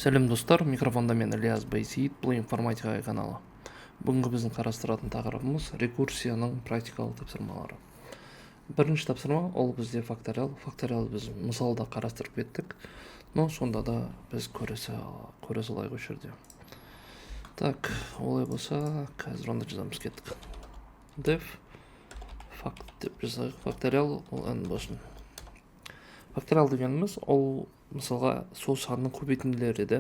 Сәлем, достар! Микрофонда мен, Ілияс Байсейіт, бұл Информатика каналы. Бүгінгі біздің қарастыратын тақырыбымыз — рекурсияның практикалық тапсырмалары. Бірінші тапсырма ол бізде факториал. Факториал біз мысалда қарастырып кеттік, но сонда да біз көре салайық осы жерде. Так, олай болса, қазір онда жазамыз. Кеттік. Def fact деп жазайық. Факториал ол n болсын. Факториал дегеніміз ол мысалға сол санның көбейтінділері еді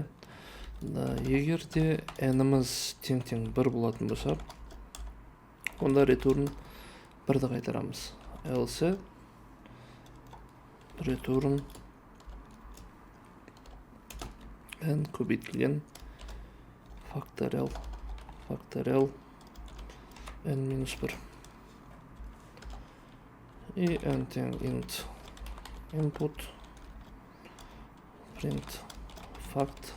да. Егер де n-іміз тең тең бір болатын болса, онда return бірді қайтарамыз, else return n көбейтілген факториал факториал n минус бір. И n тең int input, print fact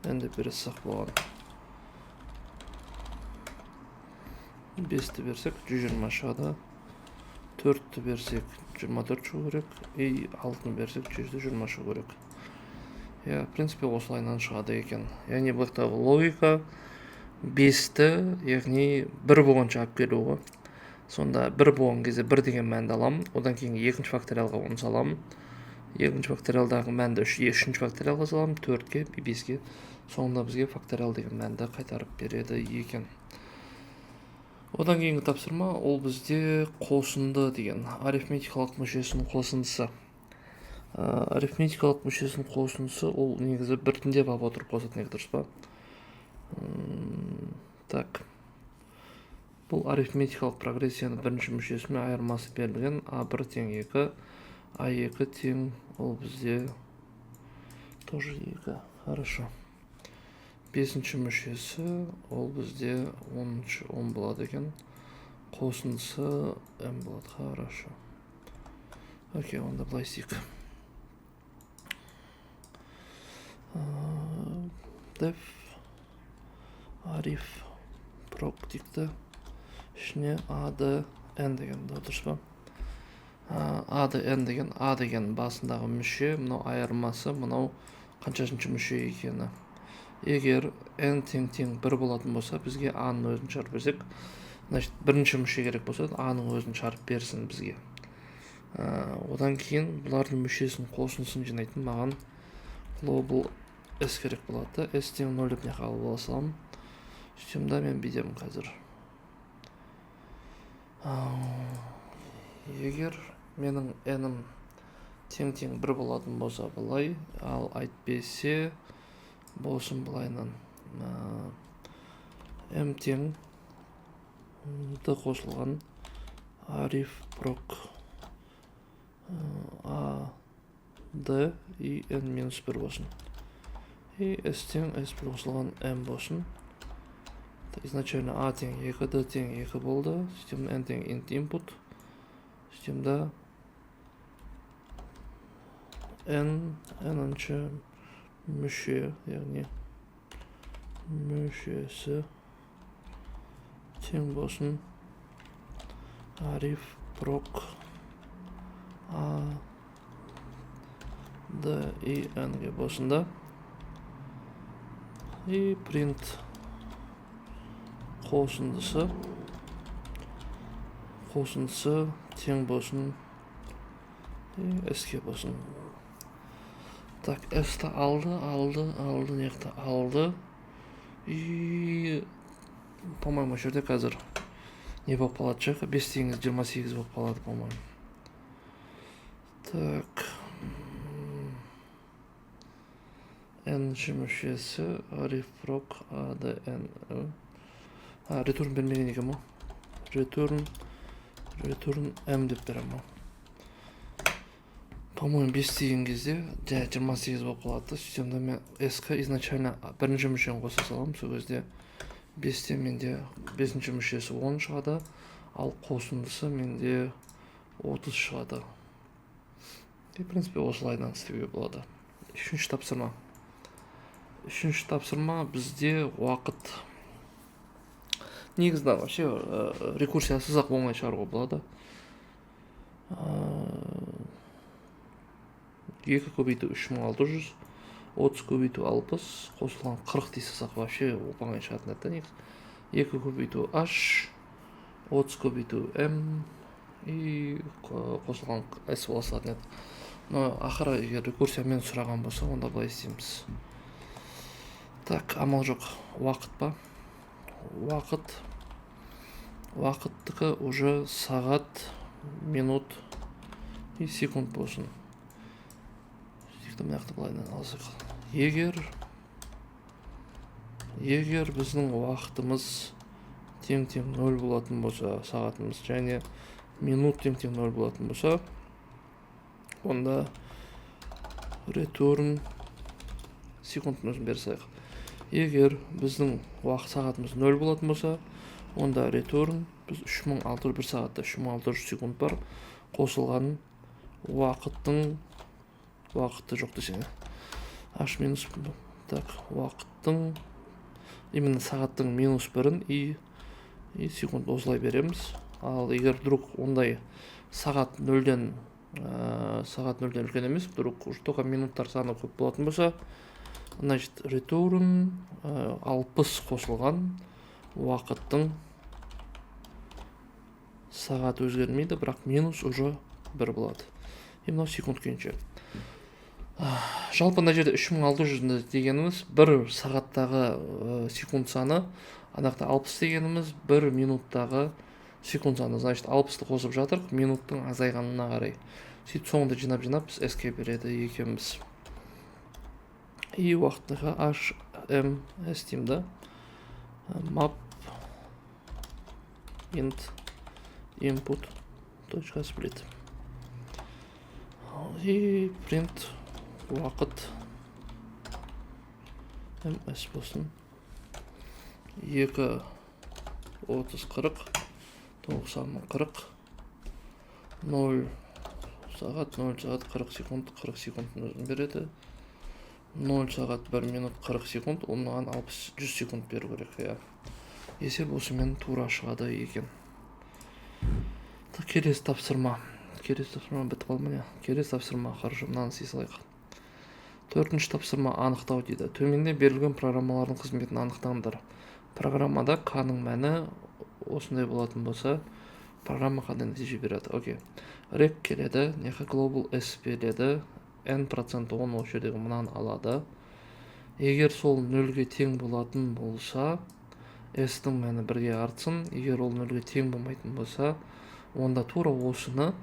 n деп бере салсақ болған. Бесті берсек, 120 шығады, төртті берсек, 24 шығу керек, и алтыны берсек, 120 шығу керек. Иә, в принципе, осылайынан шығады екен. Яғни бұл жақтағы логика бесті, яғни бір болғанша алып келу ғой. Сонда бір болған кезде бір деген мәнді аламын, одан кейін екінші факториалға оны саламын, екінші факториалдағы мәнді үшінші факториалға саламын, төртке, беске. Соңында бізге факториал деген мәнді қайтарып береді екен. Одан кейінгі тапсырма ол бізде қосынды деген, арифметикалық мүшесінің қосындысы. Арифметикалық мүшесінің қосындысы ол негізі біртіндеп алып отырып қосатын еді, дұрыс па? Так, бұл арифметикалық прогрессияның бірінші мүшесімен айырмасы берілген: а бір тең екі, а екі тең ол бізде тоже екі. Хорошо. Бесінші мүшесі ол бізде 10-шы, 10 болады екен, қосындысы м болады. Хорошо, окей. Онда былай істейік: Def arif prog дейік та, ішіне a, d, n деген, дұрыс па? А, д, n деген, а деген басындағы мүше, мынау айырмасы, мынау қаншасыншы мүше екені. Егер n тең тең бір болатын болса, бізге а-ның өзін шығарып берсек, значит, бірінші мүше керек болса, а-ның өзін шығарып берсін бізге. Одан кейін бұлардың мүшесінің қосындысын жинайтын маған global s керек болады да. S тең нөл деп мына жаққа алып ала саламын. Сөйтемін да, мен бүйтемін қазір: егер менің n-ім тең тең бір болатын болса, былай, ал әйтпесе болсын былайынан: m тең d қосылған arif prog a, d и n минус бір болсын, и s тең s бір қосылған m болсын. Изначально a тең екі, d тең екі болды. Сөйтемін, n тең int input, сөйтемін да, n n-інші мүше, яғни мүшесі тең болсын arif prog a, d и n-ге болсын да, и print қосындысы, қосындысы тең болсын и s-ке болсын. Так, s-ті алды, алды, алды, мына жақта алды. И по моему осы жерде қазір не болып қалады ше? Бес деген 28 болып қалады, по моему. Так, n-ші мүшесі arif prog a, d, n. А, return бермеген екен ғой. Return m деп беремін ғой. По моему, бес деген кезде жай 28 болып қалады да. Сөйтемін да, мен s-қа изначально бірінші мүшені қоса саламын. Сол кезде бесте менде бесінші мүшесі 10 шығады, ал қосындысы менде 30 шығады. И в принципе осылайынан істеуге болады. Үшінші тапсырма. Үшінші тапсырма бізде уақыт. Негізі вообще рекурсиясыз ақ оңай шығаруға болады. 2 көбейту 3600, 30 көбейту 60 қосылған 40 дей салсақ, вообще оп оңай шығатын еді да негізі. 2 көбейту h, 30 көбейту m и қосылған s бола салатын еді. Но ақыры егер рекурсиямен сұраған болса, онда былай істейміз. Так, амал жоқ. Уақыт па? Уақыт, уақыттікі уже сағат, минут и секунд болсын. Сөйтіп, мына жақта былайынан алсақ, егер біздің уақытымыз тең тең нөл болатын болса, сағатымыз және минут тең тең нөл болатын болса, онда return секундтың өзін бере салайық. Егер біздің уақыт, сағатымыз нөл болатын болса, онда return біз 3600, бір сағатта 3600 секунд бар, қосылған уақыттың уақыты жоқ десең, h минус, так, уақыттың, именно сағаттың минус бірін и секунд, осылай береміз. Ал егер вдруг ондай сағат нөлден сағат нөлден үлкен емес, вдруг уже только минуттар саны көп болатын болса, значит, return 60 қосылған уақыттың сағат өзгермейді, бірақ минус уже бір болады. И мынау секунд күйінше. Жалпы мына жерде 3600 дегеніміз бір сағаттағы секунд саны, ана жақта 60 дегеніміз бір минуттағы секунд саны. Значит, 60-ты қосып жатырық минуттың азайғанына қарай. Сөйтіп, соңында жинап жинап біз s-ке береді екенбіз. И уақытыға h, m, s деймін да, map int input точка split и print уақыт ms болсын. 2, 30, 40, 90, 40, 0 сағат, 0 сағат 40 секунд, 40 секундтың өзін береді. 0 сағат 1 минут 40 секунд, ол маған 60, 100 секунд беру керек, иә. Есеп осымен тура шығады екен. Келесі тапсырма. Келесі тапсырма бітіп қалды, міне, келесі тапсырма. Хорошо, мынаны істей салайық. Төртінші тапсырма: анықтау дейді. Төменде берілген программалардың қызметін анықтаңдар. Программада к-ның мәні осындай болатын болса, программа қандай нәтиже береді? Окей, rec келеді, мына global s береді, n процент 10, осы жердегі мынаны алады. Егер сол нөлге тең болатын болса, s-тің мәні бірге артсын. Егер ол нөлге тең болмайтын болса, онда тура осыны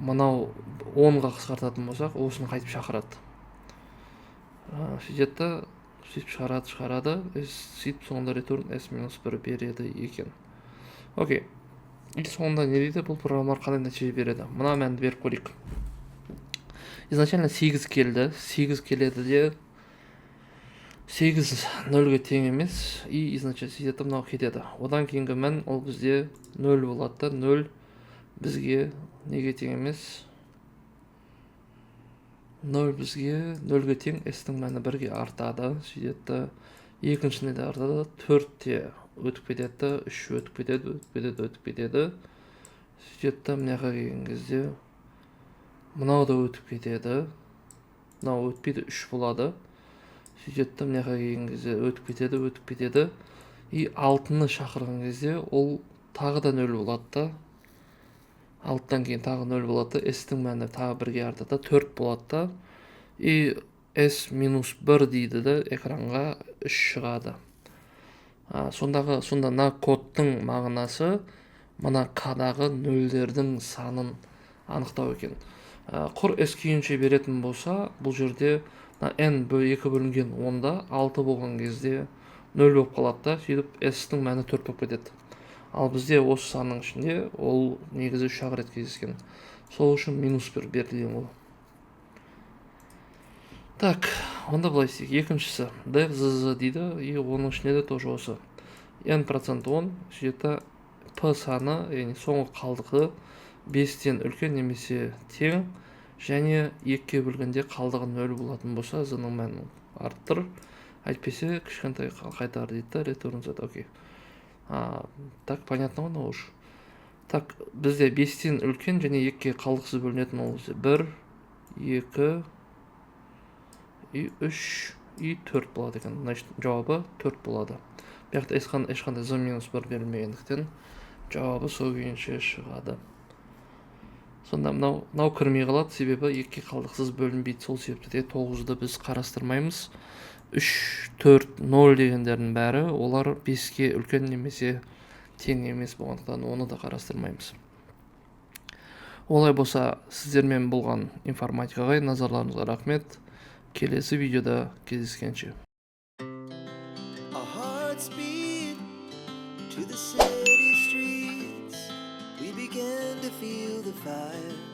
мынау 10-ға қысқартатын болсақ, осыны қайтып шақырады. Сөйтеді да, сөйтіп шығарады, шығарады, сөйтіп соңында return s минус бір береді екен. Окей, и соңында не дейді? Бұл программалар қандай нәтиже береді? Мына мәнді беріп көрейік. Изначально 8 келді. 8 келеді де, 8 нөлге тең емес. И изначально сөйтеді, мынау кетеді. Одан кейінгі мән ол бізде нөл болады да, нөл бізге неге тең емес? Нөл бізге нөлге тең, s-тің мәні бірге артады. Сөйтеді да, екіншісіне де артады. Төртте өтіп кетеді да, үш өтіп кетеді, өтіп кетеді, өтіп кетеді. Сөйтеді да, мына жаққа келген кезде мынау да өтіп кетеді, мынау өтпейді, үш болады. Сөйтеді да, мына жаққа келген кезде өтіп кетеді, өтіп кетеді. И алтыны шақырған кезде ол тағы да нөл болады да, алтыдан кейін тағы нөл болады да, s-тің мәні тағы бірге артады да, төрт болады да, и s минус бір дейді да, экранға үш шығады. Сондағы, сонда мына кодтың мағынасы мына к-дағы нөлдердің санын анықтау екен. Құр s күйінше беретін болса, бұл жерде мына n екі бөлінген онда алты болған кезде нөл болып қалады да, сөйтіп s-тің мәні төрт болып кетеді. Ал бізде осы санның ішінде ол негізі үш ақ рет кездескен, сол үшін минус бір берілген ғой. Так, онда былай істейік. Екіншісі def zz дейді, и оның ішінде де тоже осы n процент 10. Сөйтеді да, p саны, яғни соңғы қалдығы бестен үлкен немесе тең және екіге бөлгенде қалдығы нөл болатын болса, z-ның мәнін арттыр, әйтпесе кішкентай қайтар дейді да, return z. Окей, так, понятно ғой мынау уже. Так, бізде бестен үлкен және екіге қалдықсыз бөлінетін, ол бізде бір, екі. И үш и төрт болады екен. Значит, жауабы төрт болады. Бұл жақта ешқандай z минус бір берілмегендіктен, жауабы сол күйінше шығады. Сонда мынау кірмей қалады, себебі екіге қалдықсыз бөлінбейді. Сол себепті де тоғызды біз қарастырмаймыз. Үш, төрт, ноль дегендердің бәрі, олар беске үлкен немесе тең емес болғандықтан, оны да қарастырмаймыз. Олай болса, сіздермен болған Информатика ағай. Назарларыңызға рахмет. Келесі видеода кездескенше. Our hearts beat to the city streets. We began to feel the fire.